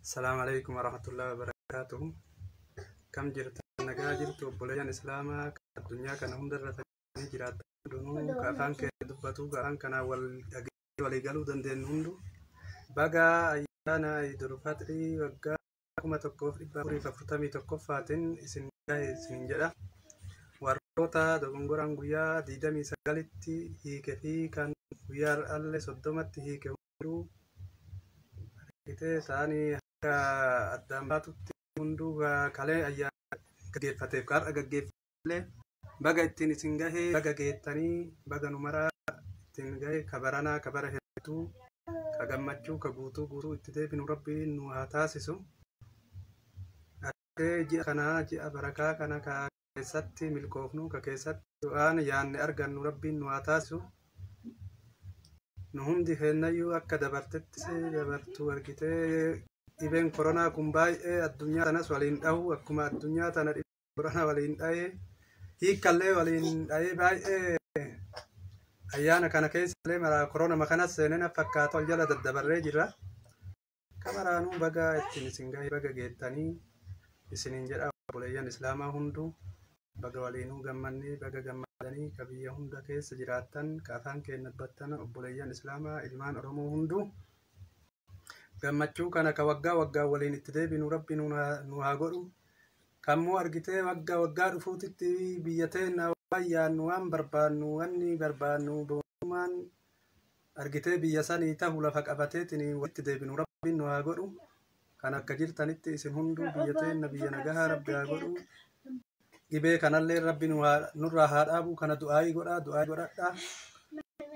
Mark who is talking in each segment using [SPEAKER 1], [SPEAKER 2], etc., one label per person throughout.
[SPEAKER 1] Salaamu alaikum warahmatullahi wabarakaatuhu. Kam jirtan, nagaa jirtu? Obboleeyyan Islaamaa addunyaa kana hundarra faca'anii jiraatan hundinuu, ka afaan keenya dubbatu, ka afaan kanaan wal dhagee walii galuu dandeenyu hundu, baga ayyaana Idul Faxrii waggaa 1441ffaatiin isin gahe isin jedha. Warroota dogongoraan guyyaa 29tti hiike fi kan guyyaa har'aallee 30tti hiike hunduu argitee isaanii akka addaan baatutti hunduu kalee ayyaana gaggeeffateef har'a gaggeeffateellee baga ittiin isin gahee, baga geettanii, baga nu maraa ittiin gahe. Ka baranaa ka bara hedduu, ka gammachuu, ka guutuu guutuu itti deebinu Rabbiin nu haa taasisu. Ji'a kanaa, ji'a barakaa kana ka keessatti milkoofnu, ka keessatti waan yaanne argannu Rabbiin nu haa taasisu. Nu hundi keenyayyuu akka dabartetti dabartuu argitee dhibeen koronaa kun baay'ee addunyaa tanas waliin dhahu, akkuma addunyaa tana dhibeen koronaa waliin dhahee hiikkallee waliin dhahee, baay'ee ayyaana kana keessallee maraa koronama kanas seenena fakkaata ol jala daddabarree jira. Kamaraanuu baga ittiin isin gahee, baga geettanii isiniin jedha. Obboleeyyan Islaamaa hunduu baga waliinuu gammannee, baga gammadanii. Ka biyya hunda keessa jiraattan, ka afaan keenya dubbattan, obboleeyyan Islaamaa ilmaan Oromoo hunduu, gammachuu kana ka waggaa waggaa waliin itti deebinu Rabbi nu haa godhu. Kammoo argitee waggaa waggaa dhufuutitti biyya teenna waan yaannu, waan barbaannu, wanni barbaannu mootummaan argitee biyya sanii tahu lafa qabateetiin walitti deebinu Rabbiin nu haa godhu. Kan akka jirtanitti isin hunduu biyya teenna biyya nagahaa Rabbi haa godhu. Dhibee kanallee Rabbi nurraa haa dhaabu. Kana du'aayii godhaa, du'aayii godhadhaa.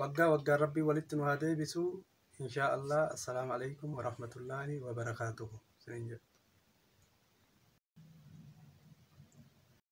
[SPEAKER 1] Waggaa waggaan Rabbi walitti nu haa deebisu. Inshaa Allah. Assalaamu alaikum warahmatullaahi wabarakaatuhu. Isiniin jedha.